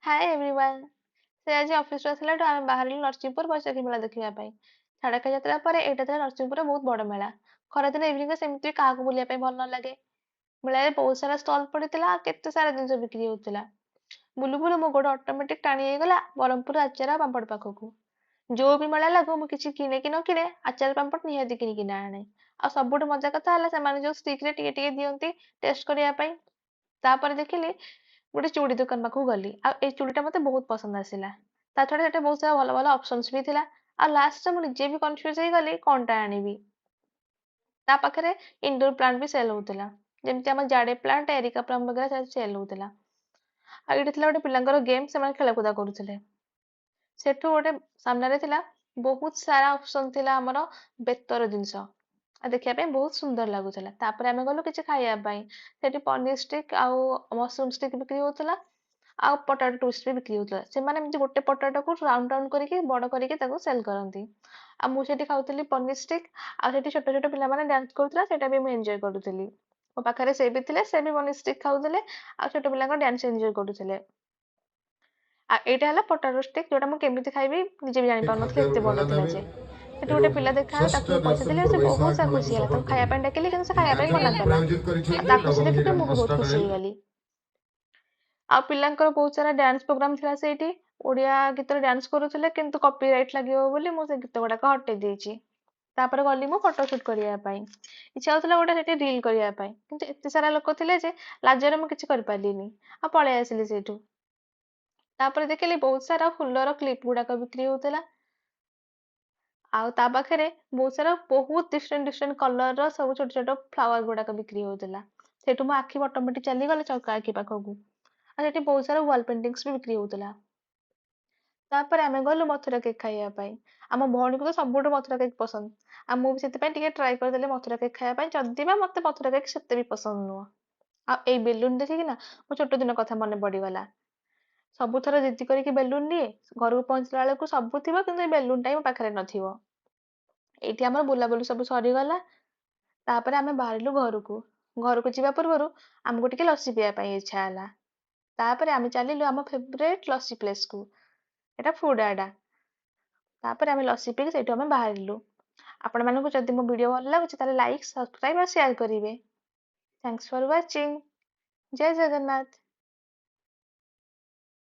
Hi everyone. ସେ ଆଜି ଅଫିସରୁ ଆସିଲାଠୁ ଆମେ ବାହାରିଲୁ ନରସିଂହପୁର ବୈଶାଖୀ ମେଳା ଦେଖିବା ପାଇଁ। ଛାଡ଼ଖାଇ ଯାତ୍ରା ପରେ ଏଇଟା ଥିଲା ନରସିଂହପୁରର ବହୁତ ବଡ଼ ମେଳା। ଖରାଦିନ ଇଭିନିଂରେ ସେମିତି ବି କାହାକୁ ବୁଲିବା ପାଇଁ ଭଲ ନ ଲାଗେ। ମେଳାରେ ବହୁତ ସାରା ଷ୍ଟଲ୍ ପଡ଼ିଥିଲା ଆଉ କେତେ ସାରା ଜିନିଷ ବିକ୍ରି ହେଉଥିଲା। ବୁଲୁ ବୁଲୁ ମୋ ଗୋଡ଼ ଅଟୋମେଟିକ୍ ଟାଣି ହେଇଗଲା ବ୍ରହ୍ମପୁର ଆଚାର ପାମ୍ପଡ଼ ପାଖକୁ। ଯୋଉ ବି ମେଳା ଲାଗୁ, ମୁଁ କିଛି କିଣେ କି ନ କିଣେ, ଆଚାର ପାମ୍ପଡ଼ ନିହାତି କିଣିକିନା ଆଣେ। ଆଉ ସବୁଠୁ ମଜା କଥା ହେଲା, ସେମାନେ ଯୋଉ ଷ୍ଟିକରେ ଟିକେ ଟିକେ ଦିଅନ୍ତି ଟେଷ୍ଟ କରିବା ପାଇଁ। ତାପରେ ଦେଖିଲି ଗୋଟେ ଚୁଡ଼ି ଦୋକାନ ପାଖକୁ ଗଲି ଆଉ ଏଇ ଚୁଡ଼ିଟା ମତେ ବହୁତ ପସନ୍ଦ ଆସିଲା। ତା ଛଡ଼ା ସେଠି ବହୁତ ସାରା ଭଲ ଭଲ ଅପସନ୍ସ ବି ଥିଲା ଆଉ ଲାଷ୍ଟରେ ମୁଁ ନିଜେ ବି କନଫ୍ୟୁଜ ହେଇଗଲି କଣଟା ଆଣିବି। ତା ପାଖରେ ଇନଡୋର ପ୍ଲାଣ୍ଟ ବି ସେଲ୍ ହଉଥିଲା, ଯେମିତି ଆମ ଜାଡେ ପ୍ଲାଣ୍ଟ, ଏରିକା ପ୍ଲାଣ୍ଟ ବଗେରା ସେଲ୍ ହଉଥିଲା। ଆଉ ଏଇଠି ଥିଲା ଗୋଟେ ପିଲାଙ୍କର ଗେମ୍, ସେମାନେ ଖେଳକୁଦା କରୁଥିଲେ। ସେଠୁ ଗୋଟେ ସାମ୍ନାରେ ଥିଲା ବହୁତ ସାରା ଅପସନ୍ ଥିଲା ଆମର ବେତର ଜିନିଷ ଆଉ ଦେଖିବା ପାଇଁ ବହୁତ ସୁନ୍ଦର ଲାଗୁଥିଲା। ତାପରେ ଆମେ ଗଲୁ କିଛି ଖାଇବା ପାଇଁ। ସେଠି ପନିର ଷ୍ଟିକ୍ ଆଉ ମସରୁମ ଷ୍ଟିକ୍ ବିକ୍ରି ହଉଥିଲା ଆଉ ପଟାଟୋ ଟୋଷ୍ଟ ବି ବିକ୍ରି ହଉଥିଲା। ସେମାନେ ଏମିତି ଗୋଟେ ପଟାଟୋକୁ ରାଉଣ୍ଡ ରାଉଣ୍ଡ କରିକି, ବଡ କରିକି ତାକୁ ସେଲ୍ କରନ୍ତି। ଆଉ ମୁଁ ସେଠି ଖାଉଥିଲି ପନିର ଷ୍ଟିକ୍ ଆଉ ସେଠି ଛୋଟ ଛୋଟ ପିଲାମାନେ ଡ୍ୟାନ୍ସ କରୁଥିଲା, ସେଇଟା ବି ମୁଁ ଏନ୍ଜୟ କରୁଥିଲି। ମୋ ପାଖରେ ସେ ବି ଥିଲେ, ସେ ବି ପନିର ଷ୍ଟିକ୍ ଖାଉଥିଲେ ଆଉ ଛୋଟ ପିଲାଙ୍କ ଡ୍ୟାନ୍ସ ଏନ୍ଜୟ କରୁଥିଲେ। ଆଉ ଏଇଟା ହେଲା ପଟାଟୋ ଷ୍ଟିକ୍, ଯୋଉଟା ମୁଁ କେମିତି ଖାଇବି ନିଜେ ବି ଜାଣିପାରୁନଥିଲି, ଖାଦ୍ୟର ଏତେ ବଡ ମଜା ଥିଲା ନେବେ ଯେ। ସେଠି ଗୋଟେ ଏବଂ ପିଲା ଦେଖାହେଲା, ଷଷ୍ଠ ତାକୁ ମୁଁ ପଇସା ଦେଲି ଆଉ ନରସିଂହପୁର ସେ ବହୁତ ବୈଶାଖ ସାରା ମେଳାକୁ ଖୁସି ହେଲା। ସଫଳ ତାକୁ ଖାଇବା କରିବେ। ପାଇଁ ଡାକିଲି, କିନ୍ତୁ ସେ ଏହି ଖାଇବା ପାଇଁ ମନା କାର୍ଯ୍ୟକ୍ରମକୁ କଲା। ପ୍ରାୟୋଜିତ ଆଉ କରିଛନ୍ତି ତା ଖୁସି ନବମ ଦେଖିକି ହିରନ୍ ମୁଁ ବି ବହୁତ ମଷ୍ଟାର୍ଡ ଖୁସି ଅଏଲ। ହେଇଗଲି। ଆଉ ପିଲାଙ୍କର ବହୁତ ସାରା ଡ୍ୟାନ୍ସ ପ୍ରୋଗ୍ରାମ ଥିଲା ସେଇଠି, ଓଡ଼ିଆ ଗୀତରେ ଡ୍ୟାନ୍ସ କରୁଥିଲେ, କିନ୍ତୁ କପି ରାଇଟ୍ ଲାଗିବ ବୋଲି ମୁଁ ସେ ଗୀତ ଗୁଡାକ ହଟେଇ ଦେଇଛି। ତାପରେ ଗଲି ମୁଁ ଫଟୋ ସୁଟ୍ କରିବା ପାଇଁ। ଇଚ୍ଛା ହଉଥିଲା ଗୋଟେ ସେଠି ରିଲ୍ କରିବା ପାଇଁ, କିନ୍ତୁ ଏତେ ସାରା ଲୋକ ଥିଲେ ଯେ ଲାଜରେ ମୁଁ କିଛି କରିପାରିଲିନି ଆଉ ପଳେଇ ଆସିଲି ସେଇଠୁ। ତାପରେ ଦେଖିଲି ବହୁତ ସାରା ଫୁଲର କ୍ଲିପ୍ ଗୁଡାକ ବିକ୍ରି ହଉଥିଲା ଆଉ ତା ପାଖରେ ବହୁତ ସାରା ବହୁତ ଡିଫରେଣ୍ଟ ଡିଫରେଣ୍ଟ କଲରର ସବୁ ଛୋଟ ଛୋଟ ଫ୍ଲାୱାର ଗୁଡାକ ବିକ୍ରି ହଉଥିଲା। ସେଇଠୁ ମୋ ଆଖି ଅଟୋମେଟିକ୍ ଚାଲିଗଲା ଚକା ଆଖି ପାଖକୁ ଆଉ ସେଠି ବହୁତ ସାରା ୱାଲ୍ ପେଣ୍ଟିଙ୍ଗସ୍ ବି ବିକ୍ରି ହଉଥିଲା। ତାପରେ ଆମେ ଗଲୁ ମଥୁରା କେକ୍ ଖାଇବା ପାଇଁ। ଆମ ଭଉଣୀକୁ ତ ସବୁଠୁ ମଥୁରା କେକ୍ ପସନ୍ଦ ଆଉ ମୁଁ ବି ସେଥିପାଇଁ ଟିକେ ଟ୍ରାଏ କରିଦେଲି ମଥୁରା କେକ୍ ଖାଇବା ପାଇଁ, ଯଦି ବା ମତେ ମଥୁରା କେକ୍ ସେତେ ବି ପସନ୍ଦ ନୁହଁ। ଆଉ ଏଇ ବେଲୁନ ଦେଖିକି ନା ମୋ ଛୋଟ ଦିନ କଥା ମନେ ପଡିଗଲା। ସବୁଥର ଜିଦି କରିକି ବେଲୁନ ନିଏ, ଘରକୁ ପହଞ୍ଚିଲା ବେଳକୁ ସବୁ ଥିବ କିନ୍ତୁ ଏଇ ବେଲୁନଟା ହିଁ ମୋ ପାଖରେ ନଥିବ। ଏଇଠି ଆମର ବୁଲାବୁଲି ସବୁ ସରିଗଲା। ତାପରେ ଆମେ ବାହାରିଲୁ ଘରକୁ। ଘରକୁ ଯିବା ପୂର୍ବରୁ ଆମକୁ ଟିକେ ଲସି ପିଇବା ପାଇଁ ଇଚ୍ଛା ହେଲା। ତାପରେ ଆମେ ଚାଲିଲୁ ଆମ ଫେଭରେଟ୍ ଲସି ପ୍ଲେସକୁ, ଏଇଟା ଫୁଡ୍ ଆଡା। ତାପରେ ଆମେ ଲସି ପିଇକି ସେଇଠୁ ଆମେ ବାହାରିଲୁ। ଆପଣମାନଙ୍କୁ ଯଦି ମୋ ଭିଡ଼ିଓ ଭଲ ଲାଗୁଛି, ତାହେଲେ ଲାଇକ୍, ସବସ୍କ୍ରାଇବ୍ ଆଉ ସେୟାର କରିବେ। Thanks for watching. Jay Jagannath.